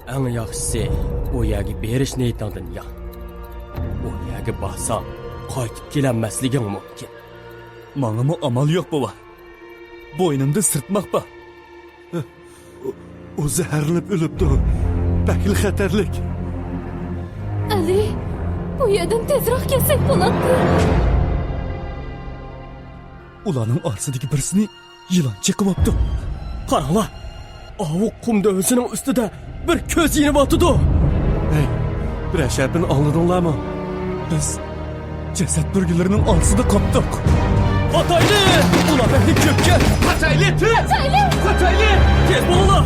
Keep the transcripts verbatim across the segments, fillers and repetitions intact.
ئەڭ ياخشىسى، ئۇ يەرگە بېرىش نىيىتىڭدىن يان. ئۇ يەرگە بارساڭ، قايتىپ كېلەلمەسلىكىڭ مۇمكىن. ماڭىمۇ ئامال يوق، بوۋا. بوينۇمدا سىرتماق بار. ئۇ، ئۇ زەھەرلىنىپ ئۆلۈپتۇ. بەكلا خەتەرلىك. ئەلى، بۇ يەردىن تېزراق كەتسەك بولاتتى. ئۇلارنىڭ ئارىسىدىكى بىرسىنى يىلان چېقىۋاپتۇ. قاراڭلار، ئاۋۇ قۇم دۆۋىسىنىڭ ئۈستىدە بىر كۆز يېنىۋاتىدۇ. ھەي، بىرەر شەپىنى ئاڭلىدىڭلارمۇ؟ بىز جەسەت بۈرگىلىرىنىڭ ئارىسىدا قاپتۇق. قاچايلى! ئۇلار بەكلا كۆپكەن. قاچايلى، تېز! قاچايلى! قاچايلى! تېز بولۇڭلار!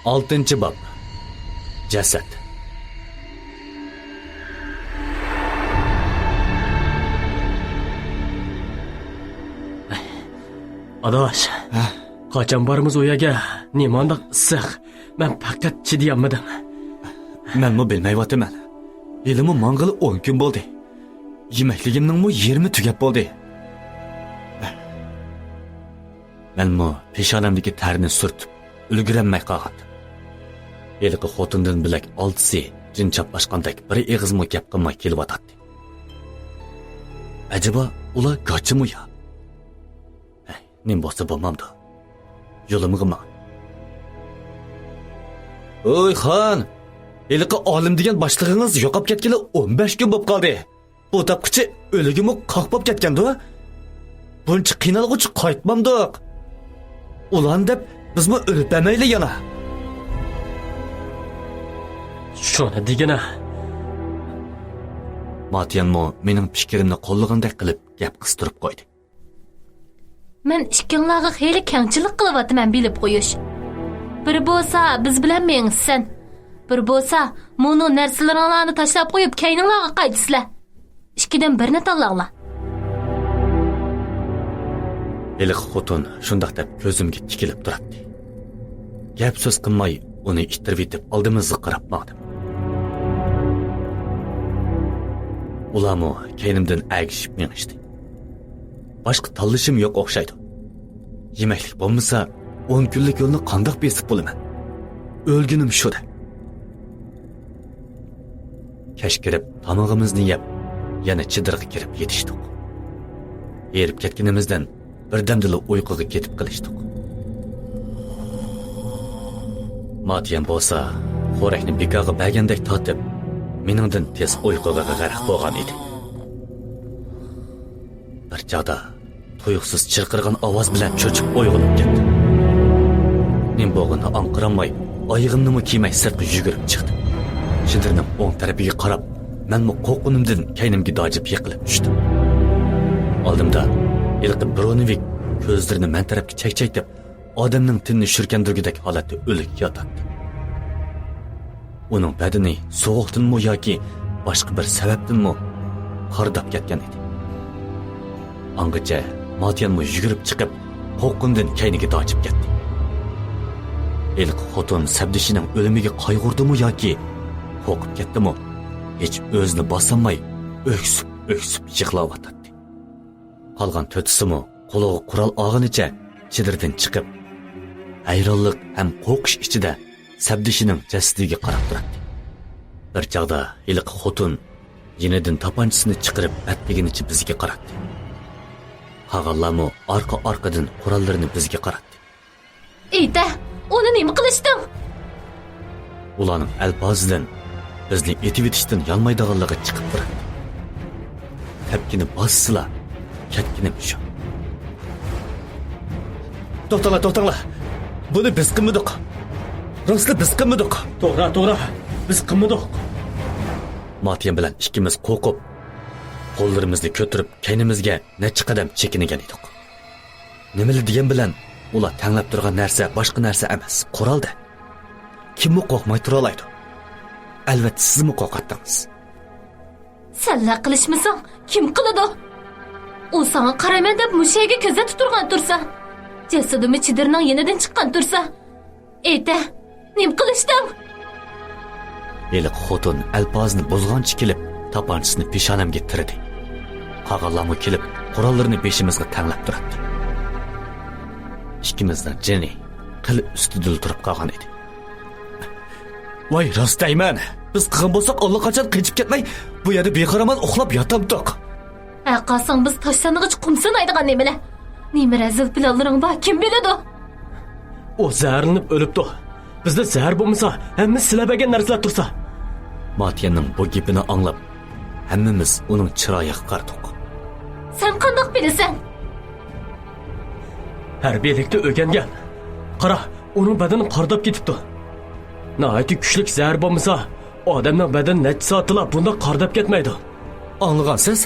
ئالتىنچى باب. جەسەت. ئاداش، ھە؟ قاچان بارىمىز ئۇ يەرگە؟ نېمانداق ئىسسىق. مەن پەقەت چىدىيالمىدىم. مەنمۇ بىلمەيۋاتىمەن. ھېلىمۇ ماڭغىلى ئون كۈن بولدى. يېمەكلىكىمنىڭمۇ يېرىمى تۈگەپ بولدى. مەنمۇ پېشانەمدىكى تەرنى سۈرتۈپ ئۈلگۈرەلمەي قالغانىدىم. ھېلىقى خوتۇندىن بۆلەك ئالتىسى جىن چاپلاشقاندەك بىر ئېغىزمۇ گەپ قىلماي كېلىۋاتاتتى. ئەجەبا ئۇلار گاچىمۇ يا؟ ھەي، نېمە بولسا بولمامدۇ. يولۇمغا ماڭ. ھوي خان، ھېلىقى ئالىم دېگەن باشلىقىڭىز يوقاپ كەتكىلى ئون بەش كۈن بولۇپ قالدى. بۇ تاپقۇچى ئۆلۈگىمۇ قاق بولۇپ كەتكەندۇ؟ بۇنچە قىينالغۇچە قايتمامدۇق. ئۇلارنى دەپ بىزمۇ ئۆلۈپ بەرمەيلى يەنە. شۇنى دېگىنە. ماتيەنمۇ مېنىڭ پىكرىمنى قوللىغاندەك قىلىپ گەپ قىستۇرۇپ قويدى. مەن ئىككىڭلارغا خېلى كەڭچىلىك قىلىۋاتىمەن، بىلىپ قويۇش. بىر بولسا بىز بىلەن مېڭىسەن. بىر بولسا مۇنۇ نەرسىلىرىڭلارنى تاشلاپ قويۇپ كەينىڭلارغا قايتىسىلەر. ئىككىدىن بىرنى تاللاڭلار. ھېلىقى خوتۇن شۇنداق دەپ كۆزۈمگە تىكىلىپ تۇراتتى. گەپ سۆز قىلماي ئۇنى ئىتتىرىۋېتىپ ئالدىمىزغا قاراپ ماڭدىم. ئۇلارمۇ كەينىمدىن ئەگىشىپ مېڭىشتى. باشقا تاللىشىم يوق ئوخشايدۇ. يېمەكلىك بولمىسا، ئون كۈنلۈك يولنى قانداق بېسىپ بولىمەن؟ ئۆلگىنىم شۇ-دە. كەچ كىرىپ، تامىقىمىزنى يەپ، يەنە چېدىرغا كىرىپ يېتىشتۇق. ھېرىپ كەتكىنىمىزدىن بىردەمدىلا ئۇيقۇغا كېتىپ قېلىشتۇق. ماتيەن بولسا، خورەكنى بىكارغا بەرگەندەك تارتىپ، مېنىڭدىن تېز ئۇيقۇغا غەرق بولغان ئىدى. بىر چاغدا تۇيۇقسىز چىرقىرىغان ئاۋاز بىلەن چۆچۈپ ئويغىنىپ كەتتىم. نېمە بولغىنىنى ئاڭقىرالماي، ئايىغىمنىمۇ كىيمەي سىرتقا يۈگۈرۈپ چىقتىم. چېدىرنىڭ ئوڭ تەرىپىگە قاراپ، مەنمۇ قورققىنىمدىن كەينىمگە داجىپ يىقىلىپ چۈشتۈم. ئالدىمدا ھېلىقى برونېۋىك كۆزلىرىنى مەن تەرەپكە چەكچەيتىپ، ئادەمنىڭ تېنىنى شۈركەندۈرگۈدەك ھالەتتە ئۆلۈك ياتاتتى. ئۇنىڭ بەدىنى سوغۇقتىنمۇ ياكى باشقا بىر سەۋەبتىنمۇ قارىداپ كەتكەن ئىدى. ئاڭغىچە ماتيەنمۇ يۈگۈرۈپ چىقىپ، قورققىنىدىن كەينىگە داجىپ كەتتى. ھېلىقى خوتۇن سەپدىشىنىڭ ئۆلۈمىگە قايغۇردىمۇ ياكى قورقۇپ كەتتىمۇ، ھېچ ئۆزىنى باسالماي ئۆكسۈپ-ئۆكسۈپ يىغلاۋاتاتتى. قالغان تۆتىسىمۇ قولىغا قورال ئالغىنىچە چېدىردىن چىقىپ، ھەيرانلىق ھەم قورقۇش ئىچىدە سەپدىشىنىڭ جەسىتىگە قاراپ تۇراتتى. بىر چاغدا ھېلىقى خوتۇن يېنىدىن تاپانچىسىنى چىقىرىپ بەتلىگىنىچە بىزگە قاراتتى. قالغانلارمۇ ئارقا-ئارقىدىن قوراللىرىنى بىزگە قاراتتى. ئېيتە، ئۇنى نېمە قىلىشتىڭ؟ ئۇلارنىڭ ئەلپازىدىن بىزنى ئېتىۋېتىشتىن يانمايدىغانلىقى چىقىپ تۇراتتى. تەپكىنى باسسىلا، كەتكىنىم شۇ. توختاڭلار، توختاڭلار! بۇنى بىز قىلمىدۇق. راستلا بىز قىلمىدۇق. توغرا، توغرا. بىز قىلمىدۇق. ماتيەن بىلەن ئىككىمىز قورقۇپ، قوللىرىمىزنى كۆتۈرۈپ، كەينىمىزگە نەچچە قەدەم چېكىنگەن ئىدۇق. نېمىلا دېگەن بىلەن، ئۇلار تەڭلەپ تۇرغان نەرسە باشقا نەرسە ئەمەس، قورال-دە. كىممۇ قورقماي تۇرالايدۇ؟ ئەلۋەتتە، سىزمۇ قورقاتتىڭىز. سەنلا قىلىشمىساڭ، كىم قىلىدۇ؟ ئۇ ساڭا قارايمەن دەپ مۇشۇ يەرگە كۆزەتتە تۇرغان تۇرسا، جەسىتىمۇ چېدىرنىڭ يېنىدىن چىققان تۇرسا، ئېيتە، نېمە قىلىشتىڭ؟ ھېلىقى خوتۇن ئەلپازىنى بۇزغانچە كېلىپ، تاپانچىسىنى پېشانەمگە تىرىدى. قالغانلارمۇ كېلىپ، قوراللىرىنى بېشىمىزغا تەڭلەپ تۇراتتى. ئىككىمىزنىڭ جېنى قىل ئۈستىدىلا تۇرۇپ قالغان ئىدى. ۋاي، راست دەيمەن، بىز قىلغان بولساق، ئاللىقاچان قېچىپ كەتمەي، بۇ يەردە بىخارامەن ئۇخلاپ ياتامتۇق. ھە، قالساڭ بىز تاشلانغۇچە قۇم سانايدىغان نېمىلەر؟ نېمە رەزىل پىلانلىرىڭ بار، كىم بىلىدۇ؟ ئۇ زەھەرلىنىپ ئۆلۈپتۇ. بىزدە زەھەر بولمىسا، ھەممىسى سىلەر بەرگەن نەرسىلەر تۇرسا. ماتيەننىڭ بۇ گېپىنى ئاڭلاپ، ھەممىمىز ئۇنىڭ چىرايىغا قارىدۇق. سەن قانداق بىلىسەن؟ ھەربىيلىكتە ئۆگەنگەن. قارا، ئۇنىڭ بەدىنى قارىداپ كېتىپتۇ. ناھايىتى كۈچلۈك زەھەر بولمىسا، ئادەمنىڭ بەدىنى نەچچە سائەتتىلا بۇنداق قارىداپ كەتمەيدۇ. ئاڭلىغانسىز؟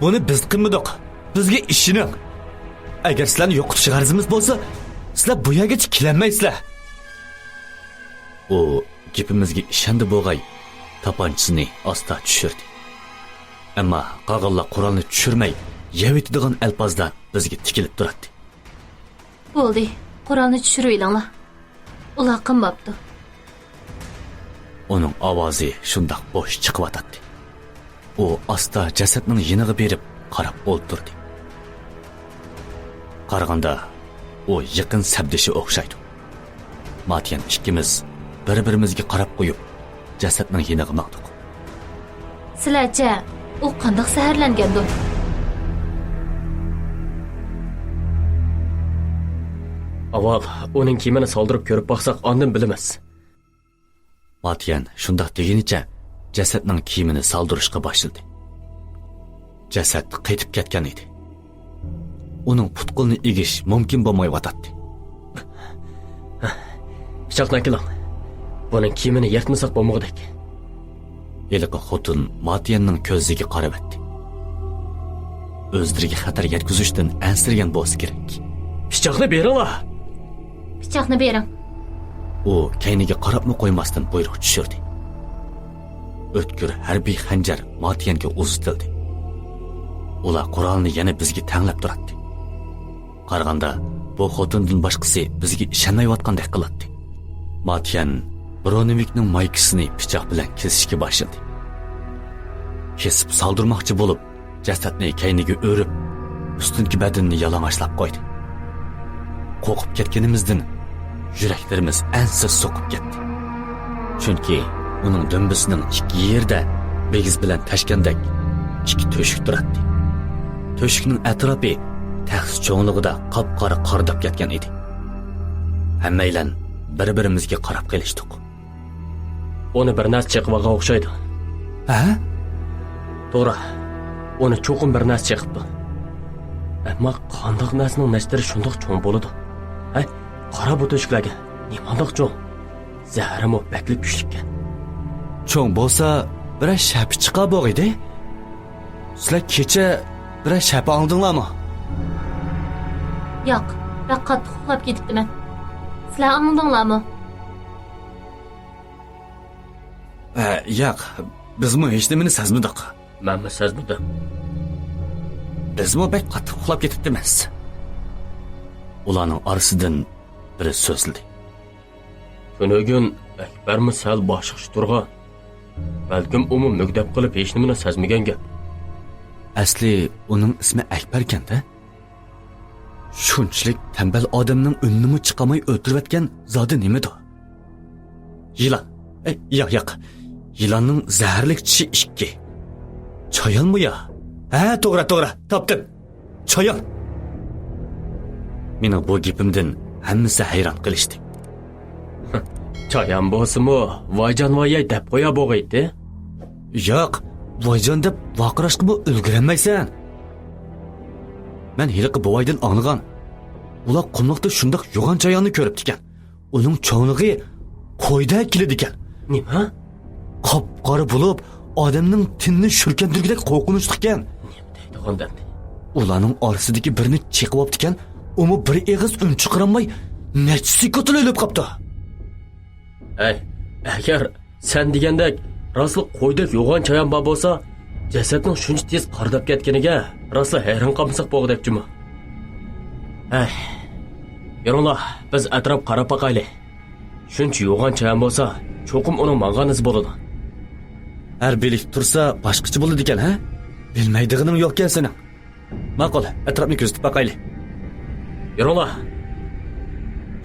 بۇنى بىز قىلمىدۇق. بىزگە ئىشىنىڭ. ئەگەر سىلەرنى يوقىتىش غەرىزىمىز بولسا، سىلەر بۇ يەرگىچە كېلەلمەيسىلەر. ئۇ گېپىمىزگە ئىشەندى بولغاي، تاپانچىسىنى ئاستا چۈشۈردى. ئەمما قالغانلار قورالنى چۈشۈرمەي، يەۋېتىدىغان ئەلپازدا بىزگە تىكىلىپ تۇراتتى. بولدى، قورالنى چۈشۈرۈۋېلىڭلار. ئۇلار قىلماپتۇ. ئۇنىڭ ئاۋازى شۇنداق بوش چىقىۋاتاتتى. ئۇ ئاستا جەسەتنىڭ يېنىغا بېرىپ قاراپ ئولتۇردى. قارىغاندا، ئۇ يېقىن سەپدىشى ئوخشايدۇ. ماتيەن ئىككىمىز بىر-بىرىمىزگە قاراپ قويۇپ، جەسەتنىڭ يېنىغا ماڭدۇق. سىلەرچە، ئۇ قانداق زەھەرلەنگەندۇ؟ ئاۋۋال ئۇنىڭ كىيىمىنى سالدۇرۇپ كۆرۈپ باقساق، ئاندىن بىلىمىز. ماتيەن شۇنداق دېگىنىچە جەسەتنىڭ كىيىمىنى سالدۇرۇشقا باشلىدى. جەسەت قېتىپ كەتكەن ئىدى. ئۇنىڭ پۇت-قولىنى ئېگىش مۇمكىن بولمايۋاتاتتى. پىچاقنى ئەكېلىڭ. بۇنىڭ كىيىمىنى يىرتمىساق بولمىغۇدەك. ھېلىقى خوتۇن ماتيەننىڭ كۆزىگە قارىۋەتتى. ئۆزلىرىگە خەتەر يەتكۈزۈشتىن ئەنسىرىگەن بولسا كېرەك. پىچاقنى بېرىڭلار! پىچاقنى بېرىڭ! ئۇ كەينىگە قاراپمۇ قويماستىن بۇيرۇق چۈشۈردى. ئۆتكۈر ھەربىي خەنجەر ماتيەنگە ئۇزىتىلدى. ئۇلار قورالنى يەنە بىزگە تەڭلەپ تۇراتتى. قارىغاندا، بۇ خوتۇندىن باشقىسى بىزگە ئىشەنمەيۋاتقاندەك قىلاتتى. ماتيەن برونېۋىكنىڭ مايكىسىنى پىچاق بىلەن كېسىشكە باشلىدى. كېسىپ سالدۇرماقچى بولۇپ، جەسەتنى كەينىگە ئۆرۈپ، ئۈستۈنكى بەدىنىنى يالىڭاچلاپ قويدى. قورقۇپ كەتكىنىمىزدىن يۈرەكلىرىمىز ئەنسىز سوقۇپ كەتتى. چۈنكى ئۇنىڭ دۈمبىسىنىڭ ئىككى يېرىدە بىگىز بىلەن تەشكەندەك ئىككى تۆشۈك تۇراتتى. تۆشۈكنىڭ ئەتراپى تەخسە چوڭلۇقىدا قاپقارا قارداپ كەتكەن ئىدى. ھەممەيلەن بىر-بىرىمىزگە قاراپ قېلىشتۇق. ئۇنى بىر نەرسە چېقىۋالغان ئوخشايدۇ. ھە؟ توغرا، ئۇنى چوقۇم بىر نەرسە چېقىپتۇ. ئەمما قانداق نەرسىنىڭ نەشتىرى شۇنداق چوڭ بولىدۇ؟ ھەي، قارا بۇ تۆشۈكلەرگە، نېمانداق چوڭ؟ زەھىرىمۇ بەكلا كۈچلۈككەن. چوڭ بولسا، بىرەر شەپە چىقار بوغىدى. سىلەر كېچە بىرەر شەپە ئاڭلىدىڭلارمۇ؟ ياق، بەك قاتتىق ئۇخلاپ كېتىپتىمەن. سىلەر ئاڭلىدىڭلارمۇ؟ ئە، ياق، بىزمۇ ھېچنېمىنى سەزمىدۇق. مەنمۇ سەزمىدىم. بىزمۇ بەك قاتتىق ئۇخلاپ كېتىپتىمىز. ئۇلارنىڭ ئارىسىدىن بىرى سۆزلىدى. تۈنۈگۈن ئەكبەرمۇ سەل باشقىچە تۇرغان. بەلكىم ئۇمۇ مۈگدەپ قېلىپ ھېچنېمىنى سەزمىگەن گەپ. ئەسلى ئۇنىڭ ئىسمى ئەكبەركەن-دە. شۇنچىلىك تەمبەل ئادەمنىڭ ئۈنىنىمۇ چىقارماي ئۆلتۈرۈۋەتكەن زادى نېمىدۇ؟ يىلان. ئەي، ياق، ياق. يىلاننىڭ زەھەرلىك چىشى ئىككى. چايانمۇ يا؟ ھە، توغرا، توغرا. تاپتىم. چايان. مېنىڭ بۇ گېپىمدىن ھەممىسى ھەيران قېلىشتى. چايان بولسىمۇ، ۋايجان ۋايەي دەپ قويا بوغىيتتى. ياق، ۋايجان دەپ ۋارقىراشقىمۇ ئۈلگۈرەلمەيسەن. مەن ھېلىقى بوۋايدىن ئاڭلىغان. ئۇلار قۇملۇقتا شۇنداق يوغان چاياننى كۆرۈپتىكەن. ئۇنىڭ چوڭلۇقى قويدەك كېلىدىكەن. نېمە؟ قاپقارا بولۇپ، ئادەمنىڭ تېنىنى شۈركەندۈرگۈدەك قورقۇنچلۇقكەن. نېمە دەيدىغان دەمدى؟ ئۇلارنىڭ ئارىسىدىكى بىرىنى چېقىۋاپتىكەن، ئۇمۇ بىر ئېغىز ئۈن چىقىرالماي، نەچچە سېكۇنتلا ئۆلۈپ قاپتۇ. ھەي، ئەگەر سەن دېگەندەك، راسلا قويدەك يوغان چايان بار بولسا، جەسەتنىڭ شۇنچە تېز قارداپ كەتكىنىگە راسلا ھەيران قالمىساق بولغۇدەك جۇمۇ. ھەي، يۈرۈڭلار، بىز ئەتراپ قاراپ باقايلى. شۇنچە يوغان چايان بولسا، چوقۇم ئۇنىڭ ماڭغان ئىزى بولىدۇ. ھەربىيلىك تۇرسا باشقىچە بولىدىكەن، ھە؟ بىلمەيدىغىنىڭ يوقكەن سېنىڭ. ماقۇل، ئەتراپنى كۆزىتىپ باقايلى. يۈرۈڭلار.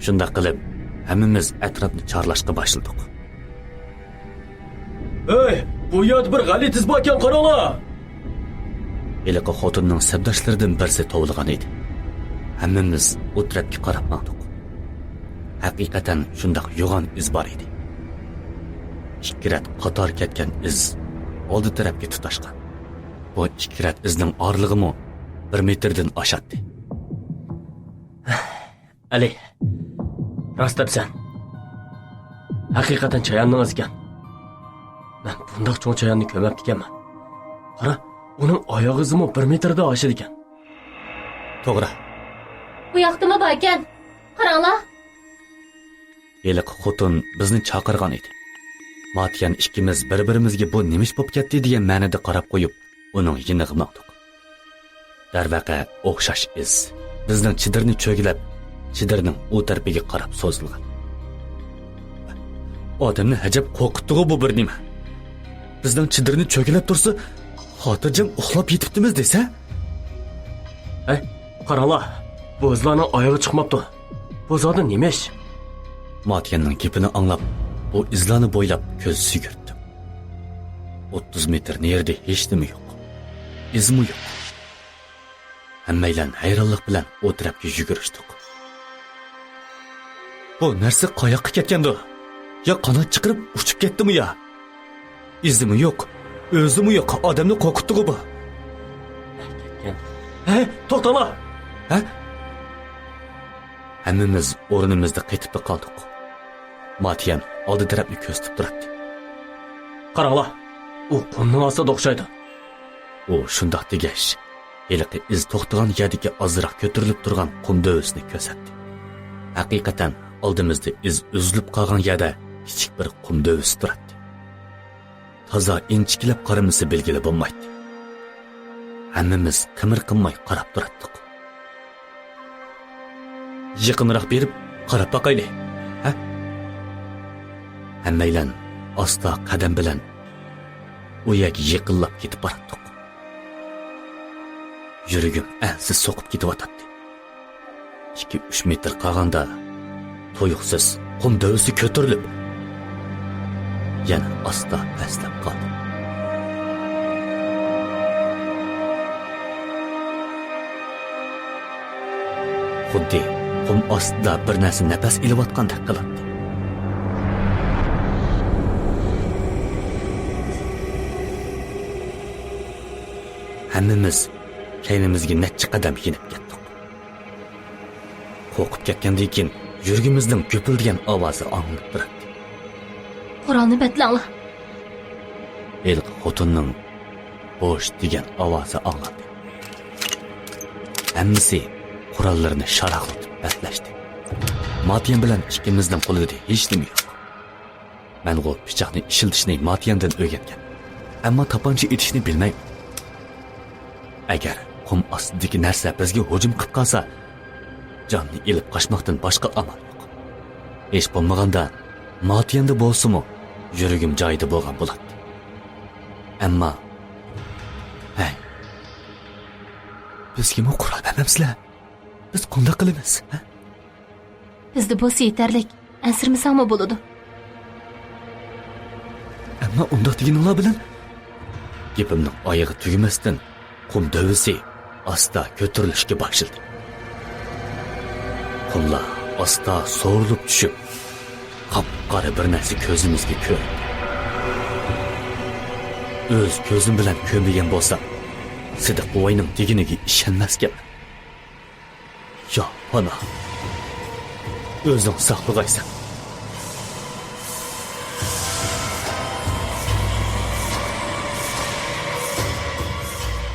شۇنداق قىلىپ، ھەممىمىز ئەتراپنى چارلاشقا باشلىدۇق. ھەي، بۇ يەردە بىر غەلىتە ئىز باركەن، قاراڭلار! ھېلىقى خوتۇننىڭ سەپداشلىرىدىن بىرسى توۋلىغان ئىدى. ھەممىمىز ئۇ تەرەپكە قاراپ ماڭدۇق. ھەقىقەتەن شۇنداق يوغان ئىز بار ئىدى. ئىككى رەت قاتار كەتكەن ئىز ئالدى تەرەپكە تۇتاشقان. بۇ ئىككى رەت ئىزنىڭ ئارىلىقىمۇ بىر مېتىردىن ئاشاتتى. ئەلى، راست دەپسەن. ھەقىقەتەن چاياننىڭ ئىزىكەن. مەن بۇنداق چوڭ چاياننى كۆرمەپتىكەنمەن. قارا، ئۇنىڭ ئاياغ ئىزىمۇ بىر مېتىردىن ئاشىدىكەن. توغرا. بۇ ياقتىمۇ باركەن. قاراڭلار. ھېلىقى خوتۇن بىزنى چاقىرغان ئىدى. ماتيەن ئىككىمىز بىر-بىرىمىزگە بۇ نېمە ئىش بوپ كەتتى دېگەن مەنىدە قاراپ قويۇپ، ئۇنىڭ يېنىغا ماڭدۇق. دەرۋەقە، ئوخشاش ئىز بىزنىڭ چېدىرنى چۆگىلەپ، چېدىرنىڭ ئۇ تەرىپىگە قاراپ سوزۇلغان. ئادەمنى ئەجەب قورقۇتتىغۇ بۇ بىر نېمە. بىزنىڭ چېدىرنى چۆگىلەپ تۇرسا، خاتىرجەم ئۇخلاپ يېتىپتىمىز دېسە. ھەي، قاراڭلار، بۇ ئىزلارنىڭ ئايىغى چىقماپتۇ. بۇ زادى نېمە ئىش؟ ماتيەننىڭ گېپىنى ئاڭلاپ، بۇ ئىزلارنى بويلاپ كۆز يۈگۈرتتۈم. ئوتتۇز مېتىر نېرىدە ھېچنېمە يوق. ئىزمۇ يوق. ھەممەيلەن ھەيرانلىق بىلەن ئۇ تەرەپكە يۈگۈرۈشتۇق. بۇ نەرسە قاياققا كەتكەندۇ؟ يا قانات چىقىرىپ ئۇچۇپ كەتتىمۇ يا؟ ئىزىمۇ يوق، ئۆزىمۇ يوق، ئادەمنى قورقۇتتىغۇ بۇ. ھەي، توختاڭلار! ھە؟ ھەممىمىز ئورنىمىزدا قېتىپلا قالدۇق. ماتيەن ئالدى تەرەپنى كۆزىتىپ تۇراتتى. قاراڭلار، ئۇ قۇمنىڭ ئاستىدا ئوخشايدۇ. ئۇ شۇنداق دېگەچ، ھېلىقى ئىز توختىغان يەردىكى ئازراق كۆتۈرۈلۈپ تۇرغان قۇم دۆۋىسىنى كۆرسەتتى. ھەقىقەتەن، ئالدىمىزدا ئىز ئۈزۈلۈپ قالغان يەردە كىچىك بىر قۇم دۆۋىسى تۇراتتى. تازا ئىنچىكىلەپ قارىمىسا بىلگىلى بولمايتتى. ھەممىمىز قىمىر قىلماي قاراپ تۇراتتۇق. يېقىنراق بېرىپ قاراپ باقايلى، ھە؟ ھەممەيلەن ئاستا قەدەم بىلەن ئۇ يەرگە يېقىنلاپ كېتىپ باراتتۇق. يۈرىكىم ئەنسىز سوقۇپ كېتىۋاتاتتى. ئىككى-ئۈچ مېتىر قالغاندا، تۇيۇقسىز قۇم دۆۋىسى كۆتۈرۈلۈپ، يەنە ئاستا پەسلەپ قالدى. خۇددى قۇم ئاستىدا بىر نەرسە نەپەس ئېلىۋاتقاندەك قىلاتتى. ھەممىمىز كەينىمىزگە نەچچە قەدەم يېنىپ كەتتۇق. قورقۇپ كەتكەندىن كېيىن يۈرىكىمىزنىڭ گۈپۈلدىگەن ئاۋازى ئاڭلىنىپ تۇراتتى. قورالنى بەتلەڭلار. ھېلىقى خوتۇننىڭ بوش دېگەن ئاۋازى ئاڭلاندى. ھەممىسى قوراللىرىنى شاراقلىتىپ بەتلەشتى. ماتيەن بىلەن ئىككىمىزنىڭ قولىدا ھېچنېمە يوق. مەنغۇ پىچاقنى ئىشلىتىشنى ماتيەندىن ئۆگەنگەن. ئەمما تاپانچا ئېتىشنى بىلمەيمەن. ئەگەر قۇم ئاستىدىكى نەرسە بىزگە ھۇجۇم قىلىپ قالسا، جاننى ئېلىپ قاچماقتىن باشقا ئامال يوق. ھېچ بولمىغاندا، ماتيەندە بولسىمۇ، يۈرىكىم جايىدا بولغان بولاتتى. ئەمما، ھەي، بىزگىمۇ قورال بەرمەمسىلەر؟ بىز قانداق قىلىمىز، ھە؟ بىزدە بولسا يېتەرلىك، ئەنسىرىمىسەڭمۇ بولىدۇ. ئەمما ئۇنداق دېگىنىڭلار بىلەن، گېپىمنىڭ ئايىغى تۈگىمەستىن، قۇم دۆۋىسى ئاستا كۆتۈرۈلۈشكە باشلىدى. قۇملار ئاستا سورۇلۇپ چۈشۈپ، قاپقارا بىر نەرسە كۆزىمىزگە كۆرۈندى. ئۆز كۆزۈم بىلەن كۆرمىگەن بولسام، سىدىق بوۋاينىڭ دېگىنىگە ئىشەنمەسكەنمەن. يا پانا، ئۆزۈڭ ساقلىغايسەن.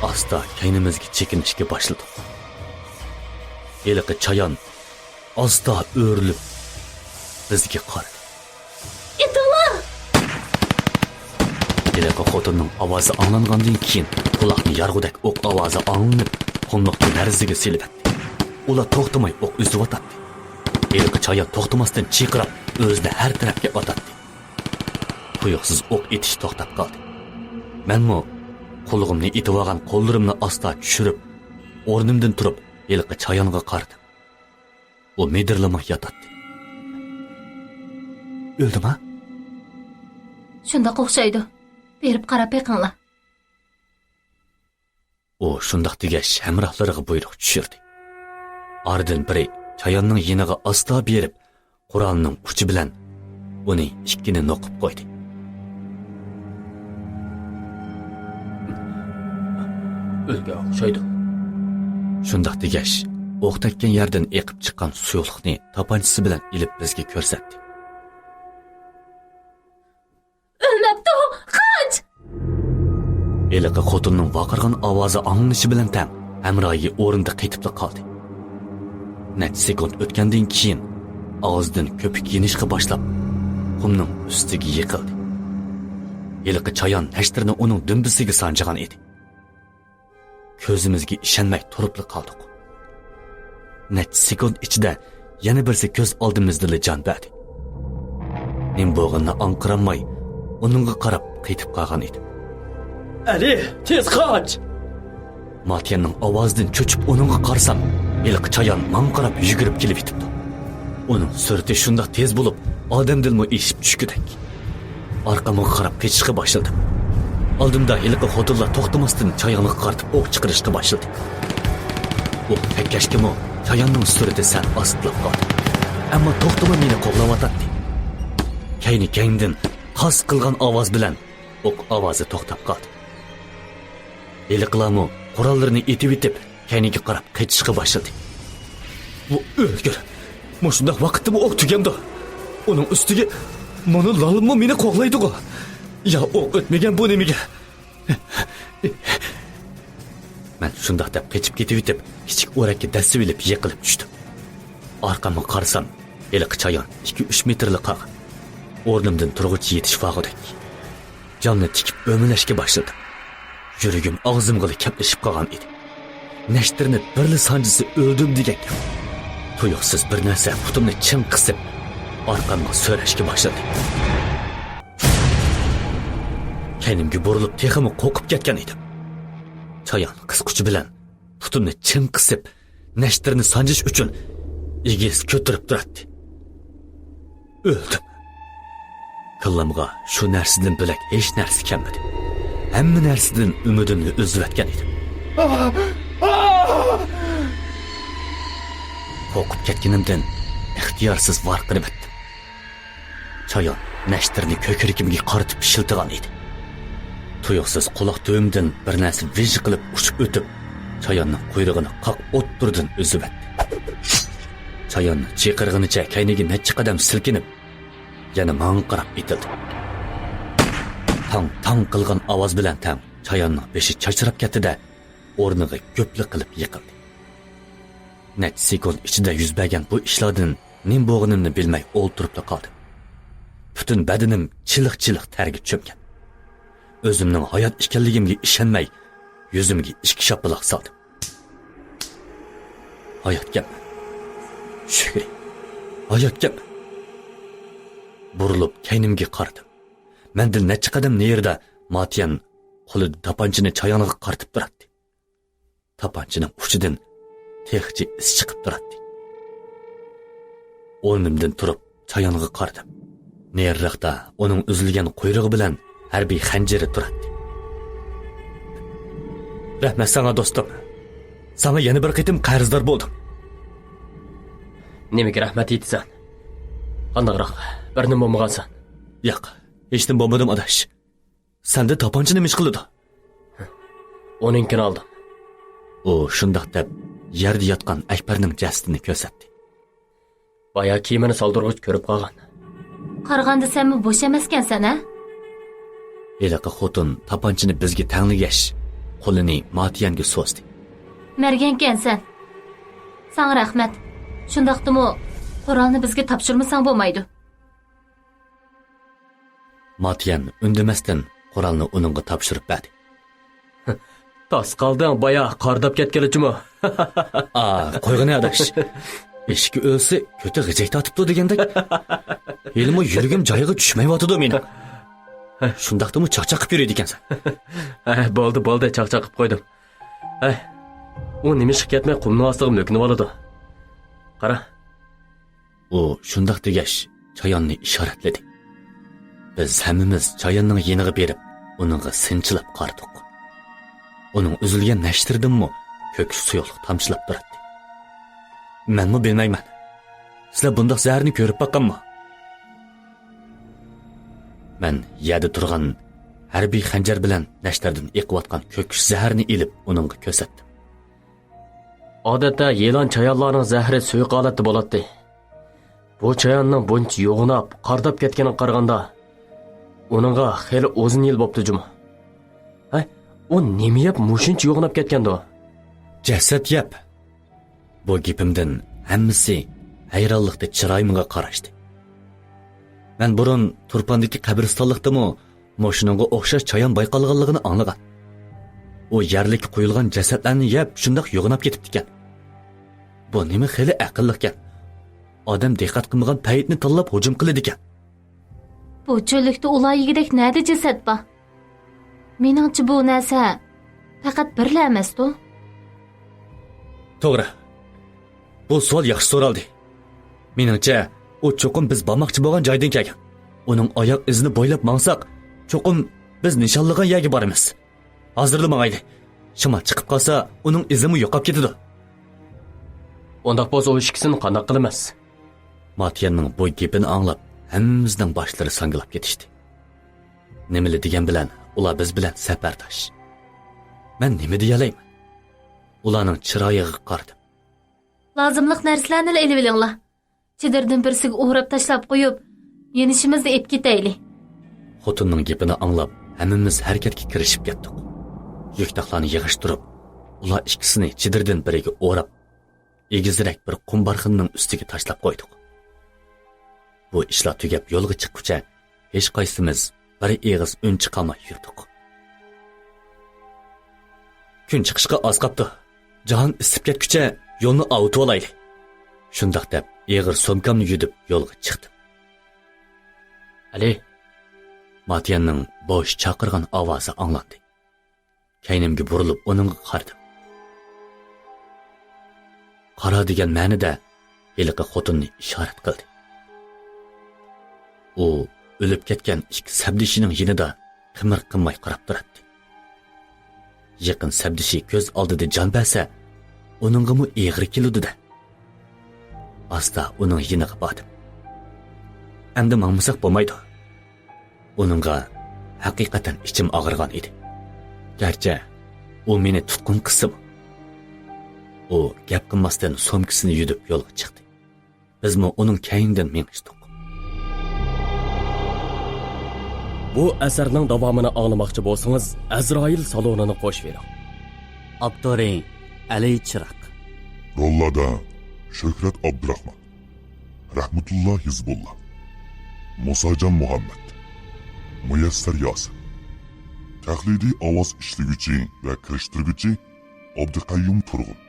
ئاستا كەينىمىزگە چېكىنىشكە باشلىدۇق. ھېلىقى چايان ئاستا ئۆرۈلۈپ بىزگە قارىدى. ئېتىڭلار! ھېلىقى خوتۇننىڭ ئاۋازى ئاڭلانغاندىن كېيىن، قۇلاقنى يارغۇدەك ئوق ئاۋازى ئاڭلىنىپ، قۇملۇقنى لەرزىگە سېلىۋەتتى. ئۇلار توختىماي ئوق ئۈزۈۋاتاتتى. ھېلىقى چايان توختىماستىن چىرقىراپ، ئۆزىنى ھەر تەرەپكە ئاتاتتى. تۇيۇقسىز ئوق ئېتىش توختاپ قالدى. مەنمۇ قۇلىقىمنى ئېتىۋالغان قوللىرىمنى ئاستا چۈشۈرۈپ، ئورنۇمدىن تۇرۇپ، ھېلىقى چايانغا قارىدىم. ئۇ مىدىرلىماي ياتاتتى. ئۆلدىما؟ شۇنداق ئوخشايدۇ. بېرىپ قاراپ بېقىڭلار. ئۇ شۇنداق دېگەچ، ھەمراھلىرىغا بۇيرۇق چۈشۈردى. ئارىدىن بىرى چاياننىڭ يېنىغا ئاستا بېرىپ، قورالىنىڭ ئۇچى بىلەن ئۇنى ئىككىنى نوقۇپ قويدى. ئۆلگەن ئوخشايدۇ. شۇنداق دېگەچ، ئوق تەگكەن يەردىن ئېقىپ چىققان سۇيۇقلۇقنى تاپانچىسى بىلەن ئېلىپ بىزگە كۆرسەتتى. ئۆلمەپتۇ، قاچ! ھېلىقى خوتۇننىڭ ۋارقىرىغان ئاۋازى ئاڭلىنىشى بىلەن تەڭ ھەمراھى ئورنىدا قېتىپلا قالدى. نەچچە سېكۇنت ئۆتكەندىن كېيىن ئاغزىدىن كۆپۈك يېنىشقا باشلاپ، قۇمنىڭ ئۈستىگە يىقىلدى. ھېلىقى چايان نەشتىرىنى ئۇنىڭ دۈمبىسىگە سانجىغان ئىدى. كۆزىمىزگە ئىشەنمەي تۇرۇپلا قالدۇق. نەچچە سېكۇنت ئىچىدە يەنە بىرسى كۆز ئالدىمىزدىلا جان بەردى. نېمە بولغىنىنى ئاڭقىرالماي، ئۇنىڭغا قاراپ قېتىپ قالغان ئىدىم. ئەلى، تېز قاچ! ماتيەننىڭ ئاۋازىدىن چۆچۈپ ئۇنىڭغا قارىسام، ھېلىقى چايان ماڭا قاراپ يۈگۈرۈپ كېلىۋېتىپتۇ. ئۇنىڭ سۈرئىتى شۇنداق تېز بولۇپ، ئادەمدىنمۇ ئېشىپ چۈشكۈدەك. ئارقامغا قاراپ قېچىشقا باشلىدىم. ئالدىمدا ھېلىقى خوتۇنلار توختىماستىن چايانغا قارىتىپ ئوق چىقىرىشقا باشلىدى. ئوق تەگكەچكىمۇ چاياننىڭ سۈرئىتى سەل ئاستىلاپ قالدى. ئەمما توختىماي مېنى قوغلاۋاتاتتى. كەينى-كەينىدىن قاس قىلغان ئاۋاز بىلەن ئوق ئاۋازى توختاپ قالدى. ھېلىقىلارمۇ قوراللىرىنى ئېتىۋېتىپ، كەينىگە قاراپ قېچىشقا باشلىدى. بۇ ئۆلگۈر! مۇشۇنداق ۋاقىتتىمۇ ئوق تۈگەمدۇ؟ ئۇنىڭ ئۈستىگە مانا لالىممۇ مېنى قوغلايدىغۇ؟ يا ئوق ئۆتمىگەن بۇ نېمىگە؟ مەن شۇنداق دەپ قېچىپ كېتىۋېتىپ، كىچىك ئورەككە دەسسىۋېلىپ يىقىلىپ چۈشتۈم. ئارقامغا قارىسام، ھېلىقى چايان ئىككى-ئۈچ مېتىرلا قالغان. ئورنۇمدىن تۇرغۇچە يېتىش بارغۇدەك. جامنى تىكىپ ئۆمىلەشكە باشلىدىم. يۈرىكىم ئاغزىمغىلا كەپلىشىپ قالغان ئىدى. نەشتىرىنى بىرلا سانجىسا ئۆلدۈم دېگەن گەپ. تۇيۇقسىز بىر نەرسە پۇتۇمنى چىڭ قىسىپ، ئارقامغا سۆرەشكە باشلىدى. كەينىمگە بۇرۇلۇپ تېخىمۇ قورقۇپ كەتكەن ئىدىم. چايان قىسقۇچى بىلەن پۇتۇمنى چىڭ قىسىپ، نەشتىرنى سانجىش ئۈچۈن ئېگىز كۆتۈرۈپ تۇراتتى. ئۆلدۈم. كاللامغا شۇ نەرسىدىن بۆلەك ھېچ نەرسە كەلمىدى. ھەممە نەرسىدىن ئۈمىدىمنى ئۈزۈۋەتكەن ئىدىم. قورقۇپ كەتكىنىمدىن ئىختىيارسىز ۋارقىرىۋەتتىم. چايان نەشتىرنى كۆكرىكىمگە قارىتىپ پىشىلتىغان ئىدى. تۇيۇقسىز قۇلاق تۈۋىمدىن بىر نەرسە ۋىژ قىلىپ ئۇچۇپ ئۆتۈپ، چاياننىڭ قۇيرۇقىنى قاق ئوتتۇرىدىن ئۈزۈۋەتتى. چايان چىقىرغىنىچە كەينىگە نەچچە قەدەم سىلكىنىپ، يەنە ماڭا قاراپ ئېتىلدى. تاڭ-تاڭ قىلغان ئاۋاز بىلەن تەڭ چاياننىڭ بېشى چاچراپ كەتتى-دە، ئورنىغا گۈپلا قىلىپ يىقىلدى. نەچچە سېكۇنت ئىچىدە يۈز بەرگەن بۇ ئىشلاردىن نېمە بولغىنىنى بىلمەي ئولتۇرۇپلا قالدىم. پۈتۈن بەدىنىم چىلىق-چىلىق تەرگە چۆمگەن. ئۆزۈمنىڭ ھايات ئىكەنلىكىمگە ئىشەنمەي، يۈزۈمگە ئىككى شاپىلاق سالدىم. ھاياتكەنمەن. شۈكرى، ھاياتكەنمەن. بۇرۇلۇپ كەينىمگە قارىدىم. مەندىن نەچچە قەدەم نېرىدا ماتيەن قولىدا تاپانچىنى چايانغا قارىتىپ تۇراتتى. تاپانچىنىڭ ئۇچىدىن تېخىچە ئىس چىقىپ تۇراتتى. ئورنۇمدىن تۇرۇپ، چايانغا قارىدىم. نېرىراقتا ئۇنىڭ ئۈزۈلگەن قۇيرۇقى بىلەن ھەربىي خەنجىرى تۇراتتى. رەھمەت ساڭا، دوستۇم. ساڭا يەنە بىر قېتىم قەرزدار بولدۇم. نېمىگە رەھمەت ئېيتىسەن؟ قانداقراق، بىر نېمە بولمىغانسەن؟ ياق، ھېچنېمە بولمىدىم، ئاداش. سەندە تاپانچا نېمە ئىش قىلىدۇ؟ ئۇنىڭكىنى ئالدىم. ئۇ شۇنداق دەپ، يەردە ياتقان ئەكبەرنىڭ جەسىتىنى كۆرسەتتى. بايا كىيىمىنى سالدۇرغۇچ كۆرۈپ قالغان. قارىغاندا سەنمۇ بوش ئەمەسكەنسەن، ھە؟ ھېلىقى خوتۇن تاپانچىنى بىزگە تەڭلىگەچ، قولىنى ماتيەنگە سوزدى. مەرگەنكەنسەن. ساڭا رەھمەت. شۇنداقتىمۇ قورالنى بىزگە تاپشۇرمىساڭ بولمايدۇ. ماتيەن ئۈندىمەستىن قورالنى ئۇنىڭغا تاپشۇرۇپ بەردى. تاس قالدىڭ، بايا قارىداپ كەتكىلىچىمۇ؟ ئا، قويغىنە ئاداش. ئېشىكى ئۆلسە، كۆتى غىجەك تارتىپتۇ دېگەندەك. ھېلىمۇ يۈرىكىم جايىغا چۈشمەيۋاتىدۇ مېنىڭ. ھە، شۇنداقتىمۇ چاقچاق قىپ يۈرىدىكەنسەن. ھە، بولدى، بولدى، چاقچاق قىپ قويدۇم. ھە، ئۇ نېمىشقا كەتمەي قۇمنىڭ ئاستىغا مۆكۈنۈۋالىدۇ؟ قارا. ئۇ شۇنداق دېگەچ، چاياننى ئىشارەتلىدى. بىز ھەممىمىز چاياننىڭ يېنىغا بېرىپ، ئۇنىڭغا سىنچىلاپ قارىدۇق. ئۇنىڭ ئۈزۈلگەن نەشتىرىدىنمۇ كۆكۈش سۇيۇقلۇق تامچىلاپ تۇراتتى. مەنمۇ بىلمەيمەن. سىلەر بۇنداق زەھەرنى كۆرۈپ باققانمۇ؟ مەن يەردە تۇرغان ھەربىي خەنجەر بىلەن نەشتەردىن ئېقىۋاتقان كۆكۈش زەھەرنى ئېلىپ ئۇنىڭغا كۆرسەتتىم. ئادەتتە يىلان چايانلارنىڭ زەھىرى سۇيۇق ھالەتتە بولاتتى. بۇ چاياننىڭ بۇنچە يوغىناپ، قارىداپ كەتكىنىگە قارىغاندا، ئۇنىڭغا خېلى ئۇزۇن يىل بوپتۇ جۇمۇ. ھە، ئۇ نېمە يەپ مۇشۇنچە يوغىناپ كەتكەندۇ؟ جەسەت يەپ. بۇ گېپىمدىن ھەممىسى ھەيرانلىقتا چىرايىمغا قاراشتى. مەن بۇرۇن تۇرپاندىكى قەبرىستانلىقتىمۇ مۇشۇنىڭغا ئوخشاش چايان بايقالغانلىقىنى ئاڭلىغان. ئۇ يەرلىككە قويۇلغان جەسەتلەرنى يەپ شۇنداق يوغىناپ كېتىپتىكەن. بۇ نېمە خېلى ئەقىللىقكەن. ئادەم دىققەت قىلمىغان پەيتنى تاللاپ ھۇجۇم قىلىدىكەن. بۇ چۆللۈكتە ئۇلار يېگۈدەك نەدە جەسەت بار؟ مېنىڭچە بۇ نەرسە پەقەت بىرلا ئەمەستۇ؟ توغرا. بۇ سوئال ياخشى سورالدى. مېنىڭچە، ئۇ چوقۇم بىز بارماقچى بولغان جايدىن كەلگەن. ئۇنىڭ ئاياق ئىزىنى بويلاپ ماڭساق، چوقۇم بىز نىشانلىغان يەرگە بارىمىز. ھازىرلا ماڭايلى. شامال چىقىپ قالسا، ئۇنىڭ ئىزىمۇ يوقاپ كېتىدۇ. ئۇنداق بولسا ئۇ ئىككىسىنى قانداق قىلىمىز؟ ماتيەننىڭ بۇ گېپىنى ئاڭلاپ، ھەممىمىزنىڭ باشلىرى ساڭگىلاپ كېتىشتى. نېمىلا دېگەن بىلەن ئۇلار بىز بىلەن سەپەرداش. مەن نېمە دېيەلەيمەن؟ ئۇلارنىڭ چىرايىغا قارىدىم. لازىملىق نەرسىلەرنىلا ئېلىۋېلىڭلار. چېدىردىن بىرسىگە ئوراپ تاشلاپ قويۇپ، يېنىشىمىزدا ئېلىپ كېتەيلى. خوتۇننىڭ گېپىنى ئاڭلاپ، ھەممىمىز ھەرىكەتكە كىرىشىپ كەتتۇق. يۈك-تاقلارنى يىغىشتۇرۇپ، ئۇلار ئىككىسىنى چېدىرىدىن بىرىگە ئوراپ، ئېگىزرەك بىر قۇم بارخىنىنىڭ ئۈستىگە تاشلاپ قويدۇق. بۇ ئىشلار تۈگەپ يولغا چىققۇچە ھېچقايسىمىز بىر ئېغىز ئۈن چىقارماي يۈردۇق. كۈن چىقىشقا ئاز قاپتۇ. جاھان ئىسسىپ كەتكۈچە يولنى ئاۋۇتۇۋالايلى. شۇنداق دەپ ئېغىر سومكامنى يۈدۈپ يولغا چىقتىم. ئەلى! ماتيەننىڭ بوش چاقىرغان ئاۋازى ئاڭلاندى. كەينىمگە بۇرۇلۇپ ئۇنىڭغا قارىدىم. قارا دېگەن مەنىدە ھېلىقى خوتۇننى ئىشارەت قىلدى. ئۇ ئۆلۈپ كەتكەن ئىككى سەپدىشىنىڭ يېنىدا قىمىر قىلماي قاراپ تۇراتتى. يېقىن سەپدىشى كۆز ئالدىدا جان بەرسە، ئۇنىڭغىمۇ ئېغىر كېلىدۇ-دە. ئاستا ئۇنىڭ يېنىغا باردىم. ئەمدى ماڭمىساق بولمايدۇ. ئۇنىڭغا ھەقىقەتەن ئىچىم ئاغرىغان ئىدى. گەرچە ئۇ مېنى تۇتقۇن قىلسىمۇ. ئۇ گەپ قىلماستىن سومكىسىنى يۈدۈپ يولغا چىقتى. بىزمۇ ئۇنىڭ كەينىدىن مېڭىشتۇق. بۇ ئەسەرنىڭ داۋامىنى ئاڭلىماقچى بولسىڭىز، ئەزرائىل سالونىنى قوشۇۋېلىڭ. ئاپتورى: ئەلى چىراق. روللاردا: شۆھرەت ئابدۇراخمان، رەھمەتۇللا ھىزبۇللا، مۇساجان مۇھەممەت، مۇيەسسەر ياسىن. تەقلىدىي ئاۋاز ئىشلىگۈچى ۋە كىرىشتۈرگۈچى: ئابدۇقەييۇم تۇرغۇن.